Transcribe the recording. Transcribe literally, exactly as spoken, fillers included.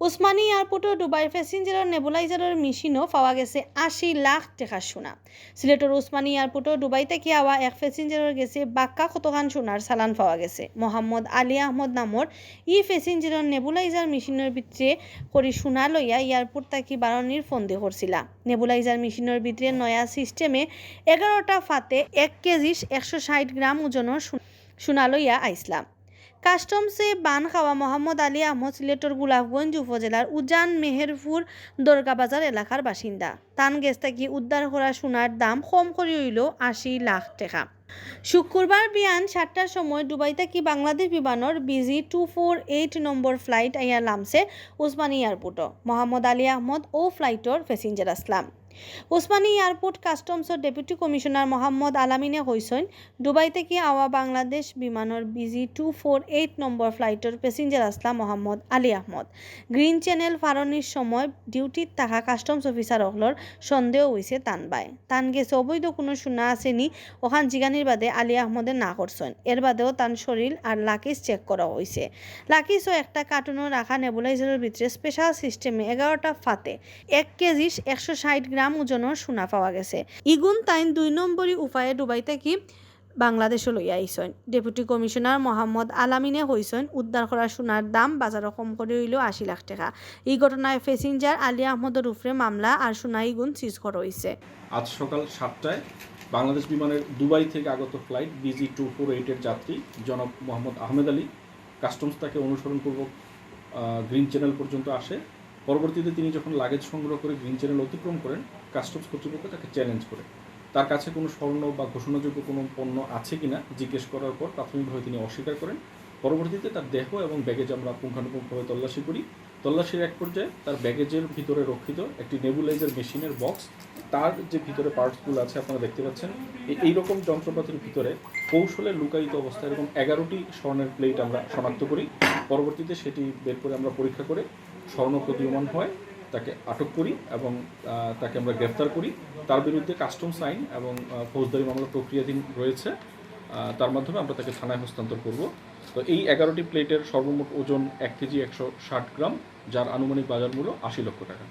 উসমানী এয়ারপোর্টো দুবাইর প্যাসেঞ্জারর নেবুলাইজারর মেশিনো পাওয়া গেছে আশি লাখ টেকার সোনা। সিলেটর উসমানী এয়ারপোর্টো দুবাই থাকি আওয়া এক প্যাসেঞ্জারর গেছে বাক্কা কতখান সোনার চালান পাওয়া গেছে। মোহাম্মদ আলী আহমদ নামর ই প্যাসেঞ্জারর নেবুলাইজার মেশিনর ভিতরে করি সোনা লইয়া এয়ারপোর্ট থাকি বারনির ফন্দি করছিলা। নেবুলাইজার মেশিনর ভিতরে নয়া সিস্টেমে এগারোটা ফাতে এক কেজি একশো ষাট গ্রাম ওজনর সো-, সোনা লইয়া আইসলা। কাস্টমসে বান খাওয়া মোহাম্মদ আলী আহমদ সিলেটর গোলাপগঞ্জ উপজেলার উজান মেহেরপুর দরগা বাজার এলাকার বাসিন্দা। তান গেছ থাকি উদ্ধার করা সোনার দাম কম করি অইলো আশি লাখ টেকা। শুক্রবার বিয়ান সাতটার সময় দুবাই থাকি বাংলাদেশ বিমানর বিজি টু ফোর এইট নম্বর ফ্লাইট আইয়া লামছে উসমানী এয়ারপোর্টো। মোহাম্মদ আলী আহমদ অউ ফ্লাইটর প্যাসেঞ্জার আছলা। উসমানী এয়ারপোর্ট কাস্টমসর ডেপুটি কমিশনার মোহাম্মদ আলামিনে কইছইন, দুবাই থাকি আওয়া বাংলাদেশ বিমানর বিজি টু ফোর এইট নম্বর ফ্লাইটর প্যাসেঞ্জার আছলা মোহাম্মদ আলী আহমদ। গ্রিন চ্যানেল ফারনির সময় ডিউটিত থাকা কাস্টমস অফিসার অকলর সন্দেহ অইছে তান বায়। তান গেছে অবৈধ কুনু সোনা আছে নি, অখান জিগানির বাদে আলী আহমদে না করছইন। এর বাদেও তান শরীল আর লাকিজ চেক করা অইছে। লাকিজও একটা কার্টুনো রাখা নেবুলাইজারর ভিতরে স্পেশাল সিস্টেমে এগারোটা ফাতে এক কেজি একশো ষাট গ্রাম ওজনর সোনা পাওয়া গেছে। ইগুন তাইন দুই নম্বরি উপায়ে দুবাই থাকি বাংলাদেশো লইয়া আইছইন। ডেপুটি কমিশনার মোহাম্মদ আলামিনে কইছইন, উদ্ধার করা সোনার দাম বাজারো কম করি অইলো আশি লাখ টেকা। ই ঘটনায় প্যাসেঞ্জার আলী আহমদর উপরে মামলা আর সোনা ইগুন সিজ করা অইছে। আজ সকাল সাতটায় বাংলাদেশ বিমানের দুবাই থেকে আগত ফ্লাইট বিজি টু ফোর এইটের যাত্রী জনাব মোহাম্মদ আহমেদ আলী কাস্টমস তাকে অনুসরণপূর্বক, আহ, গ্রিন চ্যানেল পর্যন্ত আসে। পরবর্তীতে তিনি যখন লাগেজ সংগ্রহ করে গ্রিন চ্যানেল অতিক্রম করেন, কাস্টমস কর্তৃপক্ষ তাকে চ্যালেঞ্জ করে। তার কাছে কোনো স্বর্ণ বা ঘোষণাযোগ্য কোনো পণ্য আছে কিনা জিজ্ঞেস করার পর প্রাথমিকভাবে তিনি অস্বীকার করেন। পরবর্তীতে তার দেহ এবং ব্যাগেজ আমরা পুঙ্খানুপুঙ্খভাবে তল্লাশি করি। তল্লাশির এক পর্যায়ে তার ব্যাগেজের ভিতরে রক্ষিত একটি নেবুলাইজার মেশিনের বক্স, তার যে ভিতরে পার্টসগুলো আছে আপনারা দেখতে পাচ্ছেন, এ-, এইরকম যন্ত্রপাতির ভিতরে কৌশলে লুকায়িত অবস্থায় এরকম এগারোটি স্বর্ণের প্লেট আমরা শনাক্ত করি। পরবর্তীতে সেটি বের করে আমরা পরীক্ষা করে স্বর্ণ প্রতীয়মান হয় তাকে আটক করি এবং, আহ, তাকে আমরা গ্রেফতার করি। তার বিরুদ্ধে কাস্টমস আইন এবং, আহ, ফৌজদারি মামলা প্রক্রিয়াধীন রয়েছে। আহ, তার মাধ্যমে আমরা তাকে থানায় হস্তান্তর করব। তো এই এগারোটি প্লেটের সর্বমোট ওজন এক কেজি একশো ষাট গ্রাম, যার আনুমানিক বাজার মূল্য আশি লক্ষ টাকা।